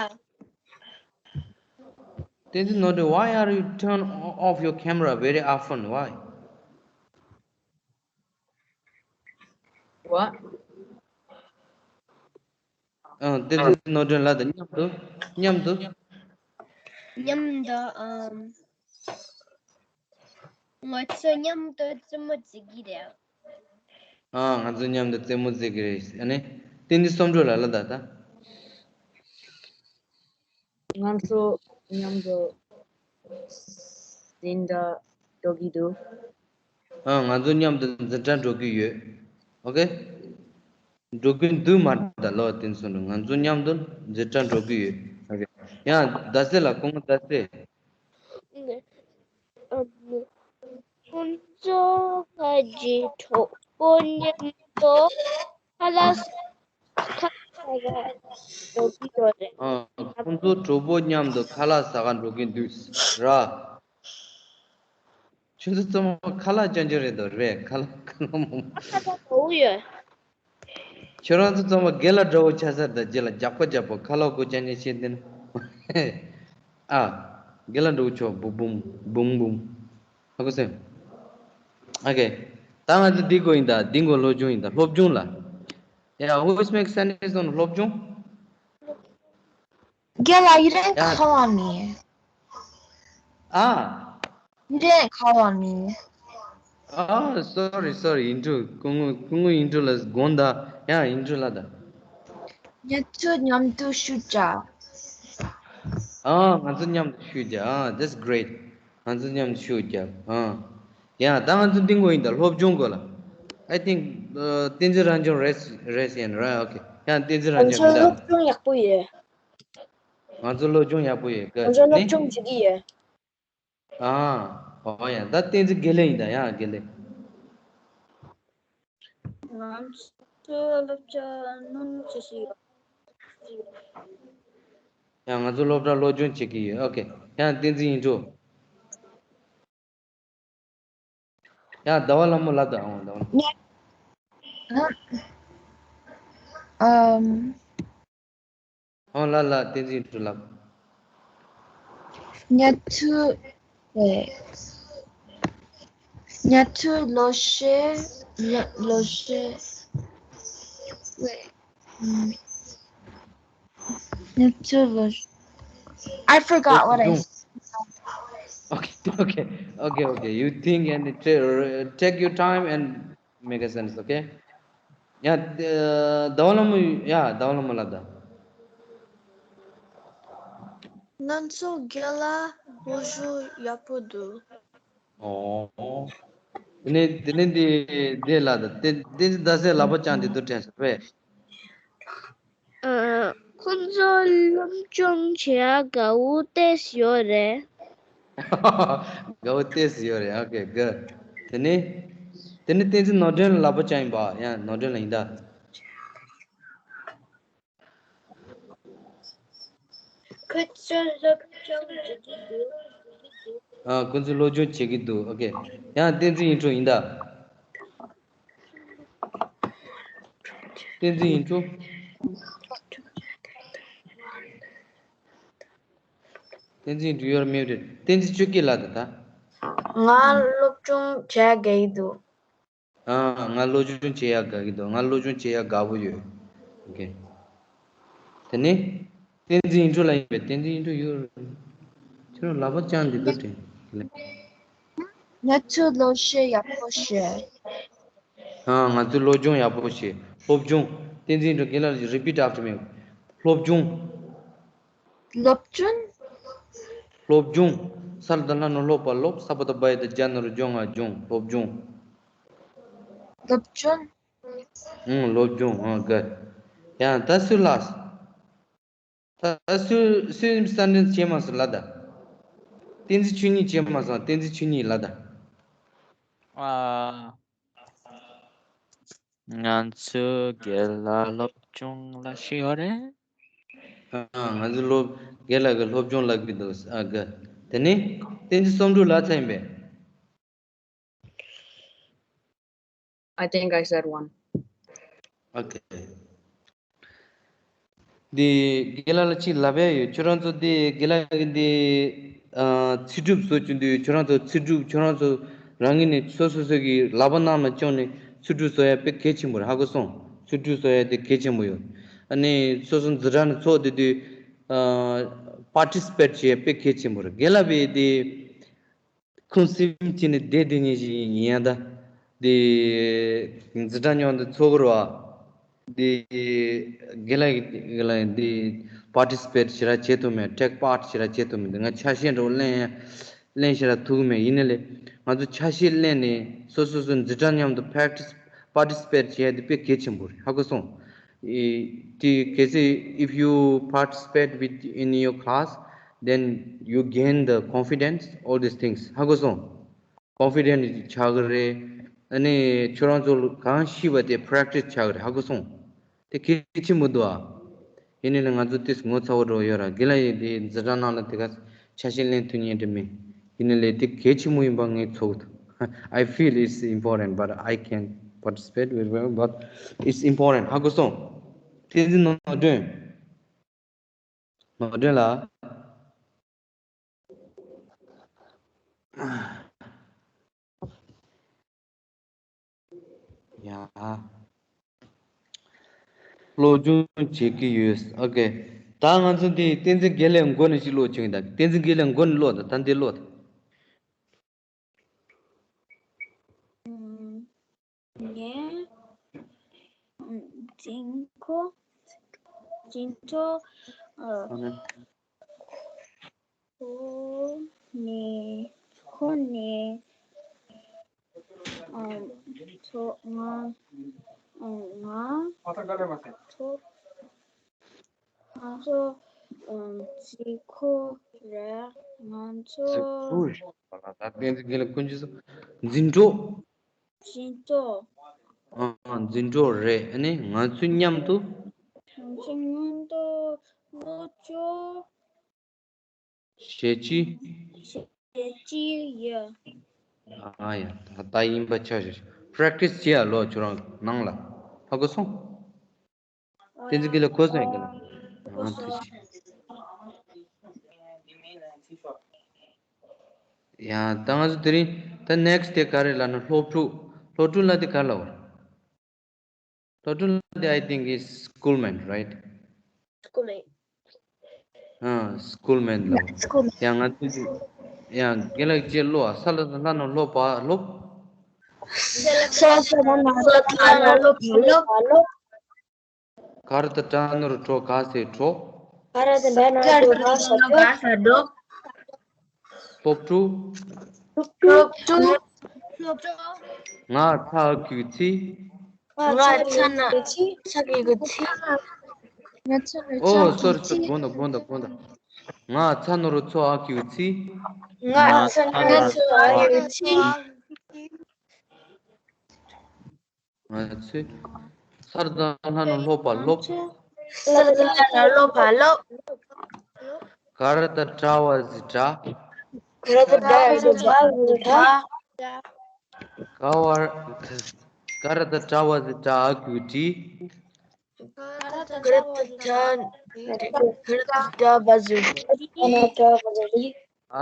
བསྟན་འཛིན་ནོར་སྒྲོན། Why are you turn off your camera very often? Why? What? ཨ། བསྟན་འཛིན་ནོར་སྒྲོན་ལ་ད། མཉམ་དུ། མཉམ་དུ། མཉམ་དུ། ཨམ། ང་ཚོ་མཉམ་དུ་རྩེད་མོ་རྩེ་གི་རེད། ཨ། ང་ཚོ་མཉམ་དུ་རྩེད་མོ་རྩེ་གི་རེད། ཨ་ནི་བསྟན་འཛིན་བསམ་འགྲུབ་ལ་ལ་ད་ད། ང་ཚོ་མཉམ་དུ་འཛིན་གྲྭ་འགྲོ་གི་འདུག་ཨ། ང་ཚོ་མཉམ་དུ་འཛིན་གྲྭ་འགྲོ་གི་ཡོད། ཨོ་ཁེ། འགྲོ་གི་འདུག་མ་རེད་ད། ལོ་དེ་ཚོ་ང་ཚོ་མཉམ་དུ་འཛིན་གྲྭ་འགྲོ་གི་ཡོད། ཨོ་ཁེ། ཡང་ཟླ་ཚེས་ལ། སྐུ་ངོ་ཟླ་ཚེས། ཁོང་ཚོ་ཁ་ཅིག་གྲོགས་པོ་མཉམ་དུ་ཁ་ལག་ཁ་ལག་ཟ་ག་འགྲོ་གི་ཡོད་རེད། ཨ། ཁོང་ཚོ་གྲོགས་པོ་མཉམ་དུ་ཁ་ལག་ཟ་ག་འགྲོ་གི་འདུག་ར། ཁྱོད་ཚོ་ཚང་མ་ཁ་ལག་ཅན་ཅན་རེད་འདུག་རེད། ཁ་ལག་ཁ་ལག་མང་པོ། ཁ་ལག་མང་པོ་ཡོད། ཁྱོད་རང་ཚོ་ཚང་མ་རྒན་ལགས་འདྲ་བོ་ཆགས་ཚར། ད་རྗེས་ལ་རྒྱགས་པ་རྒྱགས་པ་ཁ་ལག་གོ་ཅན་ཅན་བཤད་འདི་ན། ཨ། རྒན་ལགས་འདྲ་བོ་ཆོག་བུ་བུམ་བུམ་བུམ། ཧ་གོ་སོང་། ཨོ་ཁེ། ད་ང་ཚོ་འདི་གོ་ཡིན་ད། འདི་གོ་སློབ་སྦྱོང་ཡིན་ད། སློབ་སྦྱོང་ལ། Yeah, who is make sentence on སློབ་སྦྱོང་། རྒན་ལགས་ཡིན་རེད། ཡ། ཁ་བ་མི། ཨ། ཡིན་རེད། ཁ་བ་མི། ཨ། སོ་རི་སོ་རི། ཨིན་ཊྲོ་སྐུ་ངོ་སྐུ་ངོ་ཨིན་ཊྲོ་ལ་དགོངས་དག། ཡ། ཨིན་ཊྲོ་ལ་ད། ང་ཚོ་མཉམ་དུ་ཤུ་རྒྱག་ཨ། ང་ཚོ་མཉམ་དུ་ཤུ་རྒྱག་ཨ། That's great. ང་ཚོ་མཉམ་དུ་ཤུ་རྒྱག་ཨ། ཡ། ད་ང་ཚོ་འདི་གོ་ཡིན་ད། སློབ་སྦྱོང་གོ་ལ། I think, uh, བསྟན་འཛིན་རང་སྐྱོང་རེད་རེད་ཡིན། ར། ཨོ་ཁེ། ཡ། བསྟན་འཛིན་རང་ང་ཚོ་སྐྱོང་ཡིན་ད། སློབ་སྦྱོང་ཡག་པོ་ཡོད། ང་ཚོ་སློབ་སྦྱོང་ཡག་པོ་ཡོད་ག་ང་ཚོ་སློབ་ནི། སྦྱོང་བྱེད་ཀྱི་ཡོད། ཨ། ཨོ་ཡ། ད་བསྟན་འཛིན་དགེ་ལེགས་ཡིན་ད། ཡ། དགེ་ལེགས། ང་ཚོ་སློབ་གྲྭ་སྣུམ་བྱེད་ཀྱི་ཡོད། ཡ། ང་ཚོ་སློབ་གྲྭ་སློབ་སྦྱོང་བྱེད་ཀྱི་ཡོད། ཨོ་ཁེ། ཡ། བསྟན་འཛིན་ཨིན་ཊྲོ། ཡ། ཟླ་བ་ལྷ་མོ་ལབ་ད། ཨང་། ཟླ་བ། ཨམ། ཨང་། ལ་ལ། བསྟན་འཛིན་ཨིན་ཊྲོ་ལབ། ང་ཚོ། ཨེ། ང་ཚོ་ལོ་ཤས། ལོ་ལོ་ཤས། Wait. ང་ཚོ་ལོ། I forgot what I said. Okay, okay, okay, okay. You think and ta- take your time and make a sense, okay? ཡ། ཟླ་བ་ལྷ་མོ། ཡ། ཟླ་བ་ལྷ་མོ་ལབ་ད། ང་ཚོ་རྒན་ལགས་སློབ་སྦྱོང་ཡག་པོ་འདུག་ཨོ། དེ་ནས་དེ་ནས་འདི་འདི་ལབ་ད། དེ་དེ་ཟླ་ཚེས་ལག་པ་བརྐྱངས་ཏེ་འདུག་དྲན་སོང་བས། ཨ། ཁོང་ཚོ་སློབ་སྦྱོང་བྱེད་ཡག་དགའ་བོ་ཏོག་ཙམ་ཡོད་རེད། དགའ་བོ་ཏོག་ཙམ་ཡོད་རེད། ཨོ་ཁེ། ག་དེ་ནས་དེ་ནས་བསྟན་འཛིན་ནོར་སྒྲོན་ལག་པ་བརྐྱངས་ཡིན་པ། ཡ། ནོར་སྒྲོན་ལགས་ཡིན་ད། ཁོ་ཚོ་སློབ་སྦྱོང་བྱེད་ཀྱི་འདུག་ཨ། ཁོ་ཚོ་སློབ་སྦྱོང་བྱེད་ཀྱི་འདུག་ཨོ་ཁེ། ཡང་བསྟན་འཛིན་ཨིན་ཊྲོ་ཡིན་ད། བསྟན་འཛིན་ཨིན་ཊྲོ། བསྟན་འཛིན་ཨིན་ཊྲོ། You are muted. བསྟན་འཛིན་ཆོས་སྐྱིད་ལགས་ད་ད། ང་སློབ་སྦྱོང་བྱེད་དགའ་གི་འདུག་ཨ། ང་སློབ་སྦྱོང་བྱེད་ཡག་དགའ་གི་འདུག་ང་སློབ་སྦྱོང་བྱེད་ཡག་དགའ་པོ་ཡོད། ཨོ་ཁེ། དེ་ནས་བསྟན་འཛིན་ཨིན་ཊྲོ་ལ་ཡིན་པས། བསྟན་འཛིན་ཨིན་ཊྲོ་ཡོད། ཁྱོད་རང་ལག་པ་བརྐྱངས་འདི་འདུག་དྲན། ང་ཚོ་སློབ་སྦྱོང་ཡག་པོ་བྱས། ཨ། ང་ཚོ་སློབ་སྦྱོང་ཡག་པོ་བྱས། སློབ་སྦྱོང་། བསྟན་འཛིན་ཨིན་ཊྲོ། རྒན་ལགས། Repeat after me. སློབ་སྦྱོང་། སློབ་སྦྱོང་། སློབ་སྦྱོང་། ས་ལ་བཏགས་སླ་ནོར་སློབ་པ་སློབ། ས་པ་བཏགས་སྦ་ཡ་བཏགས་སྦྱ་ན་རོ་སྦྱོང་ང་སྦྱོང་། སློབ་སྦྱོང་། སློབ་སྦྱོང་། ཨང་། སློབ་སྦྱོང་། ཨང་། ག་ཡང་ད་སུ་ལ། ད་སུ་སུ་སེམས་ས་འདྲེན་བྱེད་མ་སོང་ལ་ད། བསྟན་འཛིན་ཆོས་ཉིད་བྱེད་མ་སོང་། བསྟན་འཛིན་ཆོས་ཉིད་ལ་ད། ཨ། ང་ཚོ་རྒན་ལགས་སློབ་སྦྱོང་ལབ་ཤེས་ཡོད་རེད། ཨ། ང་ཚོ་སློབ་རྒན་ལགས་ཀྱི་སློབ་སྦྱོང་ལབ་ཀྱི་འདུག་ཨ། ག་དེ་ནས་བསྟན་འཛིན་བསམ་གྲུབ་ལབ་ཚར་ཡིན་པས། I think I said one. Okay. འདི་རྒན་ལགས་ལ་གཅིག་ལབ་ཡ་ཡོད། ཁྱོད་རང་ཚོ་འདི་རྒན་ལགས་ཀྱི་འདི་ཨ་ཚིག་གྲུབ་བཟོ་རྒྱུ་འདི། ཁྱོད་རང་ཚོ་ཚིག་གྲུབ་ཁྱོད་རང་ཚོ་རང་གི་ནས་སོ་སོ་སོ་གི་ལག་པ་ནང་ལ་བཅངས་ནས་ཚིག་གྲུབ་བཟོ་ཡ་དཔེ་གལ་ཆེན་པོ་རེད། ཧ་གོ་སོང་། ཚིག་གྲུབ་བཟོ་ཡ་དེ་གལ་ཆེན་པོ་ཡོད། ཨ་ནི་སོ་སོ་འཛིན་གྲྭ་ནས་ཚོགས་དེ་དུས་ཨ་participate བྱེད་ཡ་དཔེ་གལ་ཆེན་པོ་རེད། རྒན་ལགས་པས་དེ། ཁུངས་སེམས་ཀྱི་ནི་བདེ་བདེ་ཉིད་ཞིག་ཡིན་ཡང་ད། དེ་འཛིན་གྲྭ་ཉོ་འདི་ཚོགས་ར་བ། དེ་རྒན་ལགས་རྒན་ལགས་འདི་participate་ཞེ་དྲག་བྱེད་ཐུབ་མེད། take part་ཞེ་དྲག་བྱེད་ཐུབ་མེད། འདི་ང་ཆ་ཤས་འགྲོ་ལེན་ཡང་ ལེན་ཞེ་དྲག་ཐུབ་ཀྱི་མེད། ཡིན་ནའི་ལས་ང་ཚོ་ཆ་ཤས་ལེན་ནས་སོ་སོ་སོའི་འཛིན་གྲྭ་མཉམ་དུ་practice participate བྱེད་ཡ་དེ་དཔེ་གལ་ཆེན་པོ་རེད། ཧ་གོ་སོང་། ཨེ་དེ་གལ་སྲིད་if you participate with in your class, then you gain the confidence, all these things. ཧ་གོ་སོང་། confident ཆགས་ཀྱི་རེད། ཨ་ནི་ཁྱོད་རང་ཚོ་གང་ཤེས་པ་དེ་practice ཆགས་ཀྱི་རེད། ཧ་གོ་སོང་། དེ་གལ་ཆེན་པོ་འདུག་ཨ། ཡིན་ནའི་ལས་ང་ཚོ་ཏིས་ངོ་ཚ་བོ་འགྲོ་ཡོད་ར། དགེ་ལགས་ཡིན་དེ་འཛིན་གྲྭ་ནང་ལ་དེ་ག་ཆ་ཤས་ལེན་ཐུབ་ཉན་འདྲ་མེད། ཡིན་ནའི་ལས་དེ་གལ་ཆེན་པོ་ཡིན་པ་ངས་ཚོར་འདུག I feel it's important, but I can't participate very well, but it's important. ཧ་གོ་སོང་། བསྟན་འཛིན་ནོར་སྒྲོན། ནོར་སྒྲོན་ལགས། ཡ། སློབ་སྦྱོང་བྱེད་ཀྱི་ཡོད། ཨོ་ཀེ། ད་ང་ཚོ་འདི་བསྟན་འཛིན་དགེ་ལེགས་མགོ་ནས་ཞིག་ཀློག་བྱུང་ཡིན་ད། བསྟན་འཛིན་དགེ་ལེགས་མགོ་ནས་ཀློག་ད། ད་འདི་ཀློག་ད། ངས་འཛིན་གྲོགས། འཛིན་གྲོགས། ཨ། ཁོ་ནས་ཁོ་ནས་ཨ་ཚོ་ང་ཨ་ང་ཚོ་ང་ཚོ་ཨ་འཛིན་གྲོགས་རེད། ང་ཚོ་འཛིན་གྲོགས་རེད། ད་བསྟན་འཛིན་དགེ་ལེགས་ཀུན་གྱིས་སུ་འཛིན་གྲོགས། འཛིན་གྲོགས། ཨ་འཛིན་གྲོགས་རེད། ཨ་ནི་ང་ཚོ་མཉམ་དུ། ང་ཚོ་མཉམ་དུ་སློབ་སྦྱོང་བྱེད་ཀྱི། བྱེད་ཀྱི་ཡོད། ཨ་ཡ། ད་ད་ཡིན་པ་ཆ་བཞག practice བྱེད་ཡ་ལོ་ཁྱོད་རང་ནང་ལ། ཧ་གོ་སོང་། བསྟན་འཛིན་དགེ་ལེགས་གོ་སོང་ཡ་དགེ་ལེགས། ཨ་ཐུགས་རྗེ་ཆེ། ཡ། ད་ང་ཚོ་དེ་རིང་ད་next དེ་ག་རེ་ལབ་ན་སློབ་ཕྲུག་སློབ་ཕྲུག་ལབ་དེ་ག་རེ་ལབ་པ་རེད། སློབ་ཕྲུག་ལབ་དེ་I think is schoolmate, right? Schoolmate. ཨ་schoolmate ལབ། schoolmate. ཡ་ང་ཚོ་ཡ་དགེ་ལེགས་ཅེས་ཀློག་ཨ། ས་ལ་ལ་ནང་སློབ་པ་སློབ། ས་ལ་ལ་ནང་སློབ་པ་སློབ། ག་ར་བཏགས་གྲ་ན་རོ་གྲོ་ག་ས་གྲོགས། ག་ར་བཏགས་གྲ་ན་རོ་གྲོ་ག་ས་གྲོགས། སློབ་ཕྲུག་སློབ་ཕྲུག་ང་ཚ་གི་ཚི། ང་ཚ་ན་ཚ་གི་གི་ཚི། ཨོ་sorry sorry། དགོངས་དག་དགོངས་དག་དགོངས་དག་ང་ཚ་ན་རོ་ཚོ་ཨ་གི་གི་ཚི། ང་ཚ་ན་རོ་ཚོ་ཨ་གི་གི་ཚི། ང་ཚོས། ས་ལ་བཏགས་སླ་ན་སློབ་པ་སློབ། ས་ལ་བཏགས་སླ་ན་སློབ་པ་སློབ། ག་ར་བཏགས་གྲ་བ་ཟི་གྲ། ག་ར་བཏགས་གྲ་བ་ཟི་གྲ། ག་བ། ག་ར་བཏགས་གྲ་བ་ཟི་གྲ་ཨ་གི་གུ་གྲི། ག་ར་བཏགས་གྲ་ག་ར་བཏགས་གྲ་བ་ཟི་གྲ། ཨ་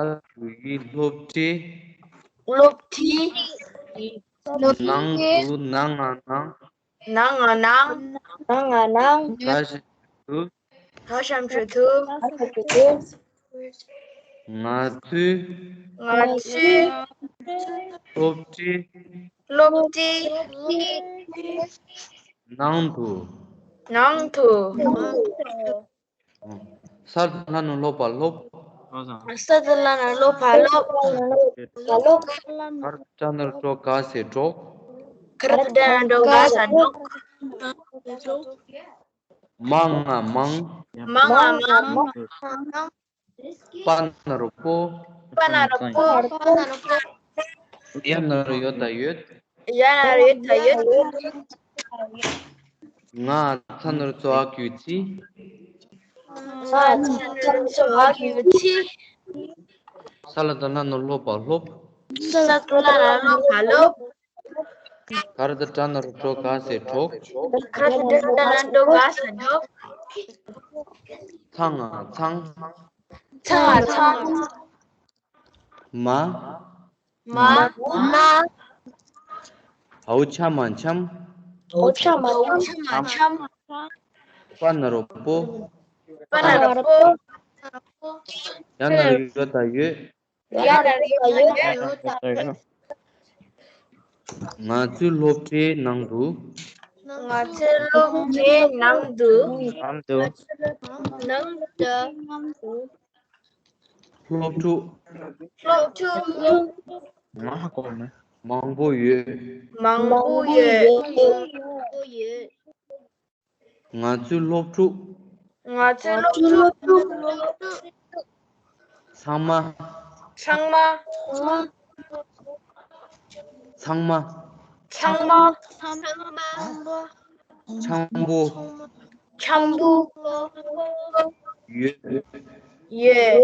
གི་གུ་གི་སློབ་ཁྲིད། སློབ་ཁྲིད། ནང་དུ་ནང་ང་ནང་། ནང་ང་ནང་། ནང་ང་ནང་། ད་ཞབས་ཞུ། ད་ཞབས་ཞུ་ཐུབ། ང་ཚོས། ང་ཚོས། སློབ་ཁྲིད། སློབ་ཁྲིད། ནང་དུ། ནང་དུ། ས་ལ་བཏགས་སླ་ན་སློབ་པ་སློབ། ས་ལ་བཏགས་སླ་ན་སློབ་པ་སློབ། ག་ར་བཏགས་གྲ་ན་རོ་གྲོ་ག་ས་གྲོགས། ག་ར་བཏགས་གྲ་ན་རོ་གྲོ་ག་ས་གྲོགས། མ་ང་མང་། མ་ང་མང་། པ་ན་རོ་པོ། པ་ན་རོ་པོ། ཡ་ན་རོ་ཡོ་ད་ཡོད། ཡ་ན་རོ་ཡོ་ད་ཡོད། ང་ཚ་ན་རོ་ཚོ་ཨ་གི་གུ་ཚི། ང་ཚ་ན་རོ་ཚོ་ཨ་གི་གུ་ཚི། ས་ལ་བཏགས་སླ་ན་སློབ་པ་སློབ། ས་ལ་བཏགས་སླ་ན་སློབ་པ་སློབ། ག་ར་བཏགས་གྲ་ན་རོ་གྲོ་ག་ས་གྲོགས། ག་ར་བཏགས་གྲ་ན་རོ་གྲོ་ག་ས་གྲོགས། ཚ་ང་ཚང་། ཚ་ང་ཚང་། མ། མ། མ། འའོ་ཆ་མ་འཆམ། འའོ་ཆ་མ་འཆམ། པ་ན་རོ་པོ། པ་ན་རོ་པོ། ཡ་ན་རོ་ཡོ་ད་ཡོད། ཡ་ན་རོ་ཡོ་ད་ཡོད། ང་ཚོའི་སློབ་གྲྭའི་ནང་དུ། ང་ཚོའི་སློབ་གྲྭའི་ནང་དུ། ནང་དུ། ནང་དུ། སློབ་ཕྲུག་སློབ་ཕྲུག་ང་ཧ་གོ་མེད། མང་པོ་ཡོད། མང་པོ་ཡོད། ང་ཚོའི་སློབ་ཕྲུག་ང་ཚོའི་སློབ་ཕྲུག་ཚང་མ། ཚང་མ། ཚང་མ། ཚང་མ། འཆམ་པོ། འཆམ་པོ། ཡོད། ཡོད།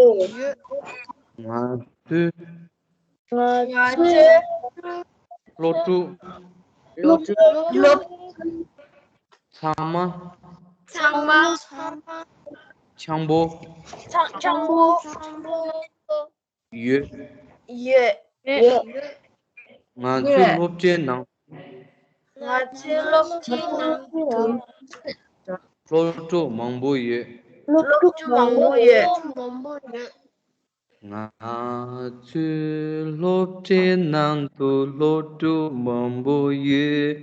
ང་ཚོའི། ང་ཚོའི། སློབ་ཕྲུག་སློབ་ཕྲུག་ཚང་མ། ཚང་མ། འཆམ་པོ། འཆམ་པོ། ཡོད། ཡོད། ང་ཚོའི་སློབ་གྲྭའི་ནང་ང་ཚོའི་སློབ་གྲྭའི་ནང་དུ། སློབ་ཕྲུག་མང་པོ་ཡོད། སློབ་ཕྲུག་མང་པོ་ཡོད། ང་ཚོའི་སློབ་གྲྭའི་ནང་དུ་སློབ་ཕྲུག་མང་པོ་ཡོད།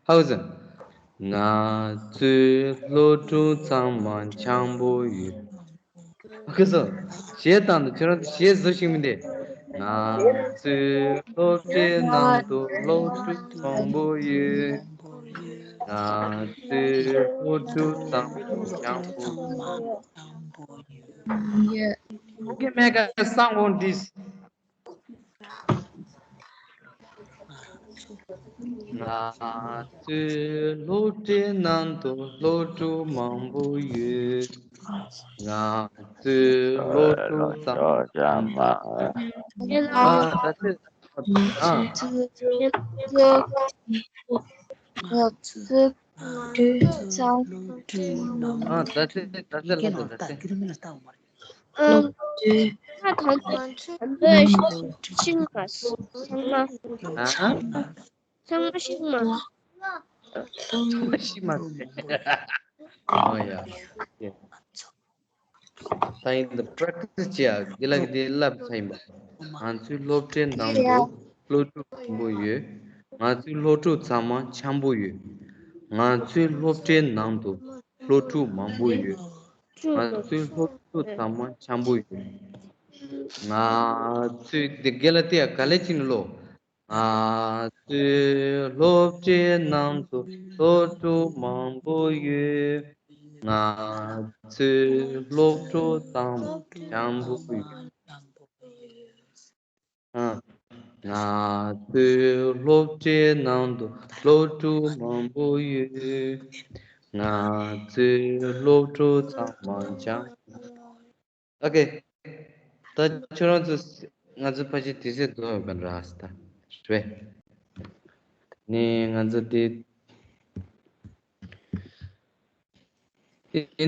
ཧའོ་ཟེར། ང་ཚོའི་སློབ་ཕྲུག་ཚང་མ་འཆམ་པོ་ཡོད། ཁོས་གཞས་བཏང་དུས་ཁྱོད་རང་ཚོ་གཞས་བཟོ་ཤེས་མི་འདུག་ང་ཚོའི་སློབ་གྲྭའི་ནང་དུ་སློབ་ཕྲུག་མང་པོ་ཡོད། ང་ཚོའི་སློབ་ཕྲུག་ཚང་མ་འཆམ་པོ། Okay, make a song on this. ང་ཚོའི་སློབ་གྲྭའི་ནང་དུ་སློབ་ཕྲུག་མང་པོ་ཡོད། ང་ཚོའི་སློབ་ཕྲུག་ཚང་མ། ཨ། ད་ཚེ། ཨ། ཨ། ད་ཚེ། ད་ཚེ་ལ། ད་ཚེ། ང་ད་ད་ད་ཤིང་མ་ཚང་མ། ཨ། ཚང་མ་ཤིང་མ། ཚང་མ་ཤི་མ་ཟེར། ཨ་ཡ། ད་ཡིན་ད་practice་བྱེད་ཡ། དགེ་ལགས་ཀྱིས་དེ་བསླབས་ཚར་ཡིན་པ། ང་ཚོའི་སློབ་གྲྭའི་ནང་དུ་སློབ་ཕྲུག་མང་པོ་ཡོད། ང་ཚོའི་སློབ་ཕྲུག་ཚང་མ་འཆམ་པོ་ཡོད། ང་ཚོའི་སློབ་གྲྭའི་ནང་དུ་སློབ་ཕྲུག་མང་པོ་ཡོད། ང་ཚོའི་སློབ་ཕྲུག་ཚང་མ་འཆམ་པོ་ཡོད། ང་ཚོའི་དེ་དགེ་ལགས་དེ་ཡ་ག་ལེ་ཅིག་ནི་ལོ། ང་ཚོའི་སློབ་གྲྭའི་ནང་དུ་སློབ་ཕྲུག་མང་པོ་ཡོད། ང་ཚོའི་སློབ་ཕྲུག་ཚང་མ་འཆམ་པོ་ཡོད། ཨ། ང་ཚོའི་སློབ་གྲྭའི་ནང་དུ་སློབ་ཕྲུག་མང་པོ་ཡོད། ང་ཚོའི་སློབ་ཕྲུག་ཚང་མ་འཆམ། Okay. ད་ཁྱོད་རང་ཚོ་ང་ཚོ་ཕལ་ཆེར་དུས་ཚོད་རྫོགས་ཡོད་མཁན་རེད་ད། རེད། ནི་ང་ཚོ་དེ་དེ་